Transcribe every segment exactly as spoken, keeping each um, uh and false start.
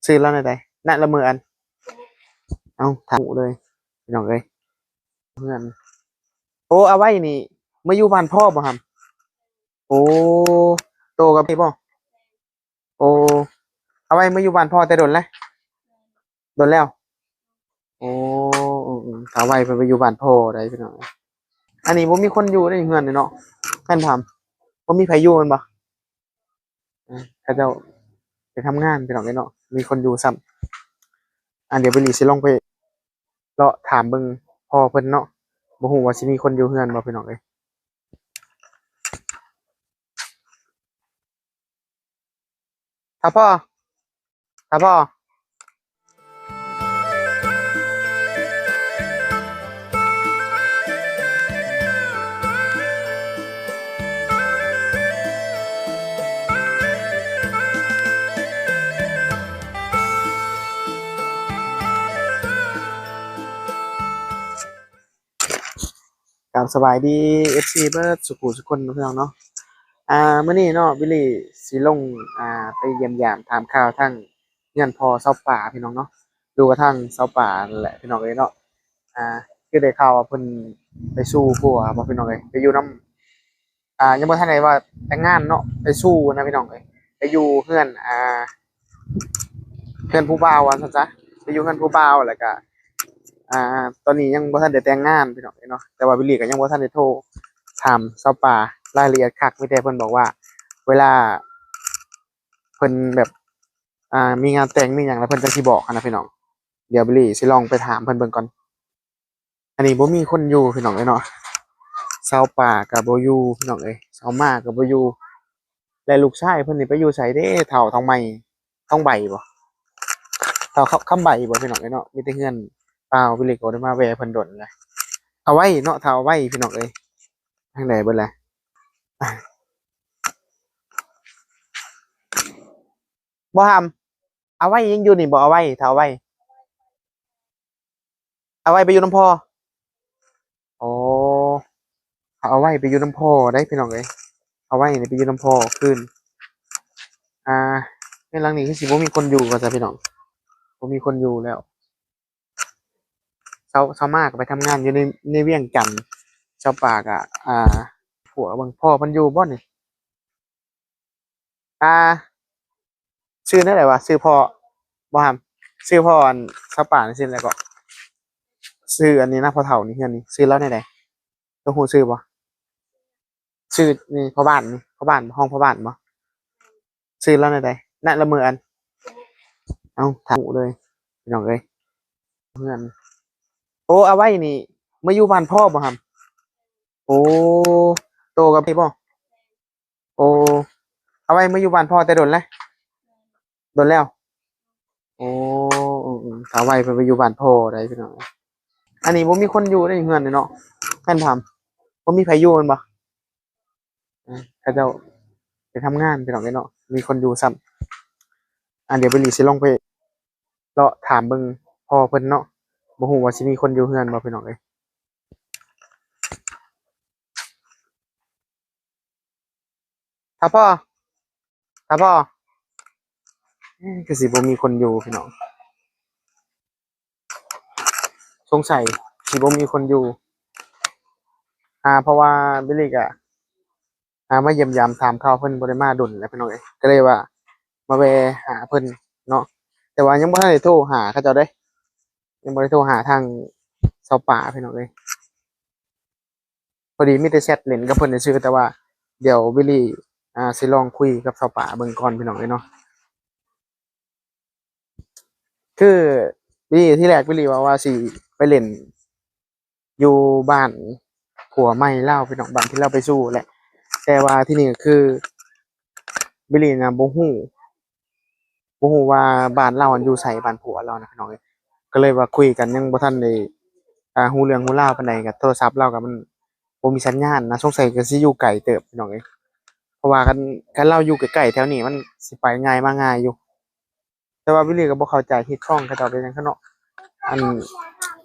ชื่อลาวแนวใด ณ ละเมออัน เอ้า ถามเลย พี่น้องเอ้ย เพื่อน โอ้ อาไว้นี่ มาอยู่บ้านพ่อบ่ครับ โอ้ โตกับพี่บ่ โอ้ อาไว้มาอยู่บ้านพ่อแต่โดนแล้ว โดนแล้ว โอ้ อืมๆ อาไว้เพิ่นไปอยู่บ้านพ่อได้พี่น้อง อันนี้บ่มีคนอยู่ในเฮือนเลยเนาะ แม่นถาม บ่มีไผอยู่แม่นบ่ อ่า เขาเจ้าไปทำงานพี่น้องเอ้ยเนาะ มีคนอยู่ซ้ำ อันเดี๋ยวไปหลีสิลองไปเลาะถามเบิ่งพ่อเพิ่นเนาะ บ่ฮู้ว่าสิมีคนอยู่เฮือนบ่พี่น้องเอ้ย ถ้าพ่อ ถ้าพ่อ ครับ สบายดี เอฟซี เบิดสุขุสุคนพี่น้องเนาะ อ่า มื้อนี้เนาะ บิลลี่สิลง อ่า ไปเยี่ยมยามถามข่าวทางเฮือนพ่อสาวป่าพี่น้องเนาะ ดูกระทั่งสาวป่านั่นแหละพี่น้องเอ้ยเนาะ อ่า คือได้ข่าวว่าเพิ่นไปสู่ผัวบ่พี่น้องเอ้ย ไปอยู่นำ อ่า ยังบ่ทันได้ว่าแต่งงานเนาะ ไปสู่นะพี่น้องเอ้ย ไปอยู่เฮือน อ่า เฮือนผู้บ่าวว่าซั่นซะ ไปอยู่เฮือนผู้บ่าวแล้วก็ อ่า ตอนนี้ยังบ่ทันได้แต่งงานพี่น้องเอ้ยเนาะ แต่ว่าบิลลี่ก็ยังบ่ทันได้โทรถามสาวป่ารายละเอียดคัก มีแต่เพิ่นบอกว่า เวลาเพิ่นแบบ อ่า มีงานแต่งมีหยังแล้วเพิ่นจั่งสิบอกหั้นนะพี่น้อง เดี๋ยวบิลลี่สิลองไปถามเพิ่นเบิ่งก่อน อันนี้บ่มีคนอยู่พี่น้องเอ้ยเนาะ สาวป่าก็บ่อยู่พี่น้องเอ้ย สาวมาก็บ่อยู่ และลูกชายเพิ่นนี่ไปอยู่ไสเด้ เฒ่าทองใหม่ ทองใบบ่ เฒ่าคำ คำใบบ่พี่น้องเอ้ยเนาะ มีแต่เฮือนเปล่า บิลลี่ก็บ่ได้มาแวะเพิ่นโดนแล้ว เอาไว้เนาะ เฒ่าเอาไว้พี่น้องเอ้ย ทางใดเบิดแล้ว บ่ทำ เอาไว้ยังอยู่นี่บ่ เอาไว้ เฒ่าเอาไว้ เอาไว้ไปอยู่นำพ่อ อ๋อ เอาไว้ไปอยู่นำพ่อได้พี่น้องเอ้ย เอาไว้นี่ไปอยู่นำพ่อคืน อ่า ในหลังนี้คือสิบ่มีคนอยู่ว่าซะพี่น้อง บ่มีคนอยู่แล้ว สาว สาวมาก็ไปทำงานอยู่ใน ในเวียงจันทน์ สาวป่าก็ อ่า ผัวเบิ่งพ่อเพิ่นอยู่บ่นี่ อ่า ชื่อแนวใดวะ ชื่อพ่อบ่ครับ ชื่อพ่ออันสาวป่านี่ชื่ออะไรก็ ชื่ออันนี้นะ พ่อเฒ่านี่ เฮือนนี่ ชื่อลาวแนวใด เจ้าฮู้ชื่อบ่ ชื่อนี่ พ่อบ้านนี่ พ่อบ้าน ห้องพ่อบ้านบ่ ชื่อลาวแนวใด ณ ละเมออัน เอ้า ถามเลย พี่น้องเอ้ย เฮือน โอ้ อาไว้นี่ มาอยู่บ้านพ่อบ่ครับ โอ้ โตกับพี่บ่ โอ้ อาไว้มาอยู่บ้านพ่อแต่โดนแล้ว โดนแล้ว โอ้ อืมๆ อาไว้เพิ่นไปอยู่บ้านพ่อได้พี่น้อง อันนี้บ่มีคนอยู่ในเฮือนเลยเนาะ แม่นถาม บ่มีไผอยู่แม่นบ่ อ่า เขาเจ้าไปทำงานพี่น้องเอ้ยเนาะ มีคนอยู่ซ้ำ อ่า เดี๋ยวบิลลี่สิลองไปเลาะถามเบิ่งพ่อเพิ่นเนาะ บ่ฮู้ว่าสิมีคนอยู่เฮือนบ่พี่น้องเอ้ย ถ้าพ่อ ถ้าพ่อ เอ๊ะ คือสิบ่มีคนอยู่พี่น้อง สงสัยสิบ่มีคนอยู่ อ่า เพราะว่าบิลลี่ก็ อ่า มาเยี่ยมยามถามข่าวเพิ่นบ่ได้มาโดนแล้วพี่น้องเอ้ย ก็เลยว่ามาแวะหาเพิ่นเนาะ แต่ว่ายังบ่ทันได้โทรหาเขาเจ้าเด้ ยังบ่ได้โทรหาทางสาวป่าพี่น้องเอ้ย พอดีมีแต่แชทเล่นกับเพิ่นซื่อๆ แต่ว่าเดี๋ยวบิลลี่ อ่า สิลองคุยกับสาวป่าเบิ่งก่อนพี่น้องเอ้ยเนาะ คือบิลลี่ ที่แรกบิลลี่ว่า ว่าสิไปเล่นอยู่บ้านผัวใหม่ลาวพี่น้อง บ้านที่ลาวไปสู่แหละ แต่ว่าที่นี่ก็คือบิลลี่นะบ่ฮู้ บ่ฮู้ว่าบ้านลาวอันอยู่ไส บ้านผัวลาวนะพี่น้องเอ้ย ก็เลยว่าคุยกันยังบ่ทันได้ อ่า ฮู้เรื่องฮู้ราวปานใด ก็โทรศัพท์ลาวก็มันบ่มีสัญญาณนะ สงสัยก็สิอยู่ไกลเติบพี่น้องเอ้ย เพราะว่าคัน คันลาวอยู่ใกล้ๆ แถวนี้มันสิไปง่ายมาง่ายอยู่ แต่ว่าบิลลี่ก็บ่เข้าใจ เฮ็ดช่องเขาเจ้าเป็นหยังซั่นเนาะ อัน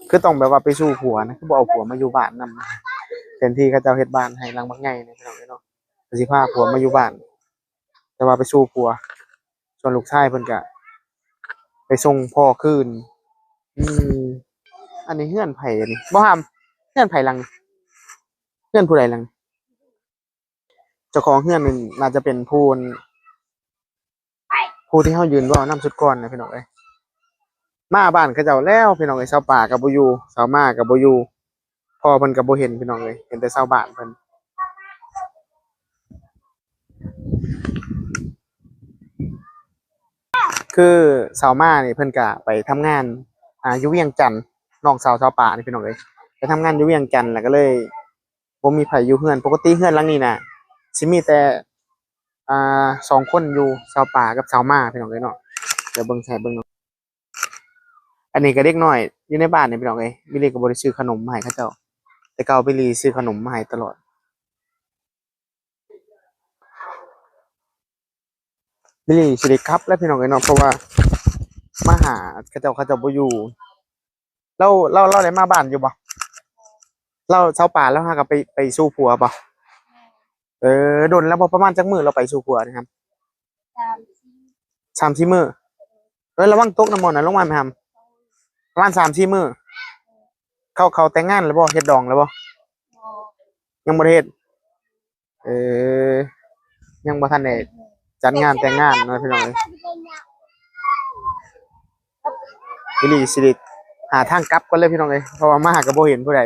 คือต้องแบบว่าไปสู่ผัวนะ คือบ่เอาผัวมาอยู่บ้านนำ แทนที่เขาเจ้าเฮ็ดบ้านให้หลังบักใหญ่นี่พี่น้องเอ้ยเนาะ ก็สิพาผัวมาอยู่บ้าน แต่ว่าไปสู่ผัว ส่วนลูกชายเพิ่นก็ ไปส่งพ่อคืน อืม อันนี้เฮือนไผอันนี้ บ่ห้าม เฮือนไผหลัง เฮือนผู้ใดหลัง เจ้าของเฮือนนี่น่าจะเป็นผู้ ผู้ที่เฮายืนเว้านำสุดก่อนนะพี่น้องเอ้ย มาบ้านเขาเจ้าแล้วพี่น้องเอ้ย สาวป่าก็บ่อยู่ สาวมาก็บ่อยู่ พ่อเพิ่นก็บ่เห็นพี่น้องเอ้ย เห็นแต่ชาวบ้านเพิ่น คือสาวมานี่เพิ่นก็ไปทำงาน อ่า อยู่เวียงจันทน์ น้องสาวสาวป่านี่พี่น้องเอ้ย ไปทำงานอยู่เวียงจันทน์ แล้วก็เลยบ่มีไผอยู่เฮือน ปกติเฮือนหลังนี้น่ะ สิมีแต่ อ่า สองคนอยู่ สาวป่ากับสาวมาพี่น้องเอ้ยเนาะ เดี๋ยวเบิ่งใส่เบิ่งเนาะ อันนี้ก็เด็กน้อยอยู่ในบ้านนี่พี่น้องเอ้ย บิลลี่ก็บ่ได้ซื้อขนมมาให้เขาเจ้า แต่เก่าบิลลี่ซื้อขนมมาให้ตลอด บิลลี่สิได้กลับแล้วพี่น้องเอ้ยเนาะ เพราะว่ามาหาเขาเจ้า เขาเจ้าบ่อยู่ ลาว ลาว ลาวได้มาบ้านอยู่บ่ ลาว สาวป่าลาวหาก็ไป ไปสู่ผัวบ่ เออ โดนแล้วบ่ ประมาณจักมื้อลาวไปสู่ผัวนี่ครับ สามสี่ สามสี่มื้อ เอ้ย ระวังตกน้ำหม่องนะ ลงมาไหมครับ ประมาณสามสี่มื้อ เขา เขาแต่งงานแล้วบ่ เฮ็ดดองแล้วบ่ บ่ ยังบ่ได้เฮ็ด เออ ยังบ่ทันได้จัดงานแต่งงานเนาะพี่น้องเอ้ย บิลลี่สิได้หาทางกลับก่อนเลยพี่น้องเอ้ย เพราะว่ามาก็บ่เห็นผู้ใด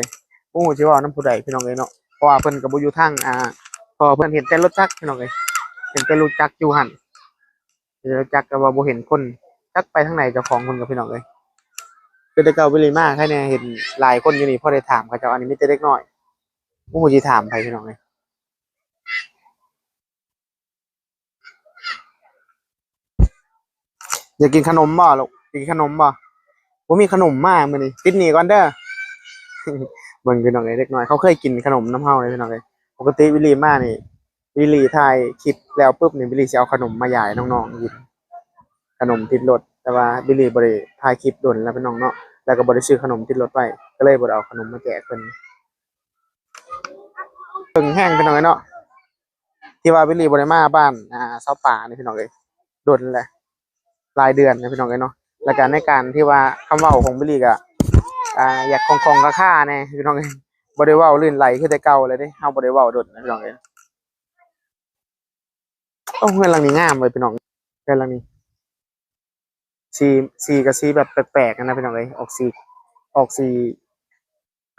บ่ฮู้สิเว้านำผู้ใดพี่น้องเอ้ยเนาะ เพราะว่าเพิ่นก็บ่อยู่ทาง อ่า เพราะว่าเพิ่นเห็นแต่รถจักรพี่น้องเอ้ย เห็นแต่รถจักรอยู่หั่น เห็นแต่รถจักรแต่ว่าบ่เห็นคน จักไปทางไหนเจ้าของเพิ่นก็พี่น้องเอ้ย คือแต่เก่าบิลลี่มาใครแน่ เห็นหลายคนอยู่นี่ พอได้ถามเขาเจ้า อันนี้มีแต่เด็กน้อย บ่ฮู้สิถามไผพี่น้องเอ้ย อยากกินขนมบ่ลูก อยากกินขนมบ่ บ่มีขนมมามื้อนี้ ติดหนี้ก่อนเด้อ เบิ่งพี่น้องเอ้ย เด็กน้อยเขาเคยกินขนมนำเฮาเลยพี่น้องเอ้ย ปกติบิลลี่มานี่ บิลลี่ถ่ายคลิปแล้วปุ๊บนี่ บิลลี่สิเอาขนมมาหยายน้องๆกิน ขนมติดรถ แต่ว่าบิลลี่บ่ได้ถ่ายคลิปโดนแล้วพี่น้องเนาะ แล้วก็บ่ได้ซื้อขนมติดรถไว้ ก็เลยบ่ได้เอาขนมมาแจกเพิ่น เบิ่งแฮงพี่น้องเอ้ยเนาะ ที่ว่าบิลลี่บ่ได้มาบ้าน อ่า สาวป่านี่พี่น้องเอ้ย โดนแล้ว หลายเดือนนะพี่น้องเอ้ยเนาะ แล้วก็ในการที่ว่าคำเว้าของบิลลี่ก็ อ่า อยากคล่องๆคาๆแน่พี่น้องเอ้ย บ่ได้เว้าลื่นไหลคือแต่เก่าเลยเด้ เฮาบ่ได้เว้าโดนนะพี่น้องเอ้ย โอ้ เฮือนหลังนี้งามเว้ยพี่น้อง เฮือนหลังนี้ สี สีก็สีแบบแปลกๆนะพี่น้องเอ้ย ออกสี ออกสี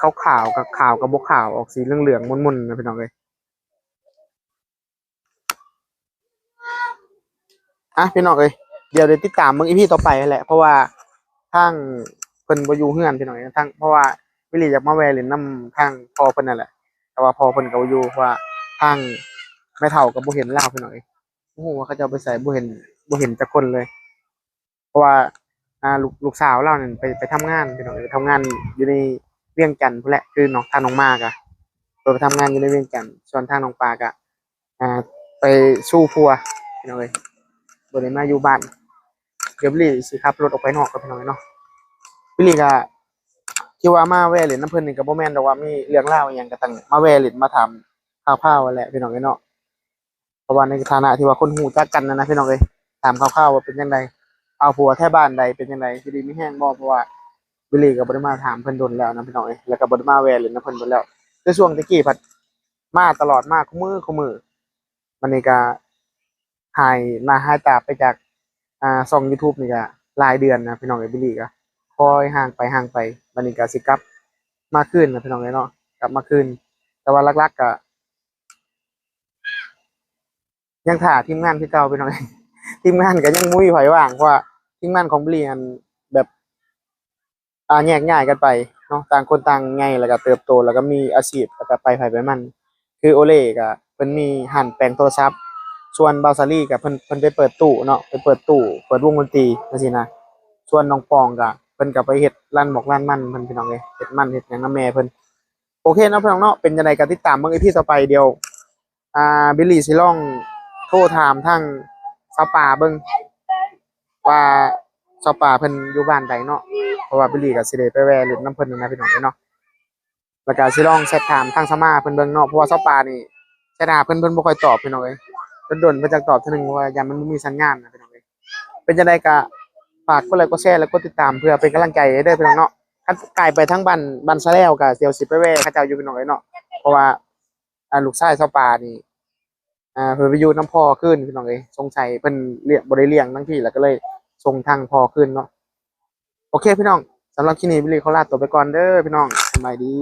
ขาวๆ กับขาวกับบ่ขาว ออกสีเหลืองๆม่นๆนะพี่น้องเอ้ย อ่ะพี่น้องเอ้ย เดี๋ยวได้ติดตามเบิ่ง อีพี ต่อไปนั่นแหละ เพราะว่าทางเพิ่นบ่อยู่เฮือนพี่น้องเอ้ย ทาง เพราะว่าบิลลี่อยากมาแวะเล่นนำทางพ่อเพิ่นนั่นแหละ แต่ว่าพ่อเพิ่นก็บ่อยู่ เพราะว่าทางแม่เฒ่าก็บ่เห็นลาวพี่น้องเอ้ย บ่ฮู้ว่าเขาเจ้าไปไส บ่เห็น บ่เห็นจักคนเลย เพราะว่า อ่า ลูก ลูกสาวลาวนั่นไป ไปทำงานพี่น้อง ไปทำงานอยู่ในเวียงจันทน์พู้นแหละ คือน้อง ทางน้องมากะ เพิ่นไปทำงานอยู่ในเวียงจันทน์ ส่วนทางน้องปากะ อ่า ไปสู่ผัวพี่น้องเอ้ย บ่ได้มาอยู่บ้าน เดี๋ยวบิลลี่สิขับรถออกไปนอกกับพี่น้องเอ้ยเนาะ บิลลี่ก็ ที่ว่ามาแวะเล่นนำเพิ่นนี่ก็บ่แม่นดอกว่ามีเรื่องราวอิหยัง ก็ต้องมาแวะเล่นมาถามข่าวๆนั่นแหละพี่น้องเอ้ยเนาะ เพราะว่าในฐานะที่ว่าคนรู้จักกันนั่นนะพี่น้องเอ้ย ถามข่าวๆว่าเป็นจั่งใด เอาผัวแถวบ้านใดเป็นจั่งใด อยู่ดีมีแฮงบ่ เพราะว่าบิลลี่ก็บ่ได้มาถามเพิ่นโดนแล้วนะพี่น้องเอ้ย แล้วก็บ่ได้มาแวะเล่นนำเพิ่นโดนแล้ว คือช่วงแต่กี้พัดมาตลอด มาคุมื้อคุมื้อ บัดนี้ก็หายหน้าหายตาไปจาก อ่า ช่องยูทูบนี่ก็หลายเดือนนะพี่น้องเอ้ย บิลลี่ก็ค่อยห่างไปห่างไป บัดนี้ก็สิกลับมาคืนนะพี่น้องเอ้ยเนาะ กลับมาคืน แต่ว่าหลักๆก็ ยังถ่าทีมงานคือเก่าพี่น้อง ทีมงานก็ยังบ่มีไผว่าง เพราะว่าทีมงานของบิลลี่หั่นแบบ อ่า แยกย้ายกันไปเนาะ ต่างคนต่างใหญ่แล้วก็เติบโต แล้วก็มีอาชีพ แล้วก็ไปไผไปมัน คือโอเล่ก็เพิ่นมีร้านแปลงโทรศัพท์ ส่วนบ่าวสาลีก็เพิ่น เพิ่นไปเปิดตู้เนาะ ไปเปิดตู้ เปิดวงดนตรีจั่งซี้นะ ส่วนน้องปองก็เพิ่นก็ไปเฮ็ดร้านหมอกร้านมันเพิ่นพี่น้องเอ้ย เฮ็ดมันเฮ็ดหยังนำแม่เพิ่น โอเคเนาะพี่น้องเนาะ เป็นจั่งใดก็ติดตามเบิ่ง อีพี ต่อไป เดี๋ยว อ่า บิลลี่สิลองโทรถามทางสาวป่าเบิ่ง ว่าสาวป่าเพิ่นอยู่บ้านใดเนาะ เพราะว่าบิลลี่ก็สิได้ไปแวะเล่นนำเพิ่นนั่นนะพี่น้องเอ้ยเนาะ แล้วก็สิลองแชทถามทางสาวมาเพิ่นเบิ่งเนาะ เพราะว่าสาวป่านี่แชทหาเพิ่น เพิ่นบ่ค่อยตอบพี่น้องเอ้ย โดนๆเพิ่นจั่งตอบเทื่อหนึ่ง เพราะว่าย้านมันบ่มีสัญญาณนะพี่น้องเอ้ย เป็นจั่งใดก็ ฝากกดไลค์กดแชร์และกดติดตามเพื่อเป็นกำลังใจให้เด้อพี่น้องเนาะ คันกายไปทางบ้านบ้านสะแลวก็เดี๋ยวสิไปแวะเขาเจ้าอยู่พี่น้องเอ้ยเนาะ เพราะว่าอ่าลูกชายเฒ่าปานี่อ่าเพิ่นไปอยู่นำพ่อคืนพี่น้องเอ้ย สงสัยเพิ่นเลี้ยงบ่ได้เลี้ยงทั้งทีแล้วก็เลยส่งทางพ่อคืนเนาะ โอเคพี่น้อง สำหรับคลิปนี้บิลลี่ขอลาตัวไปก่อนเด้อพี่น้อง สบายดี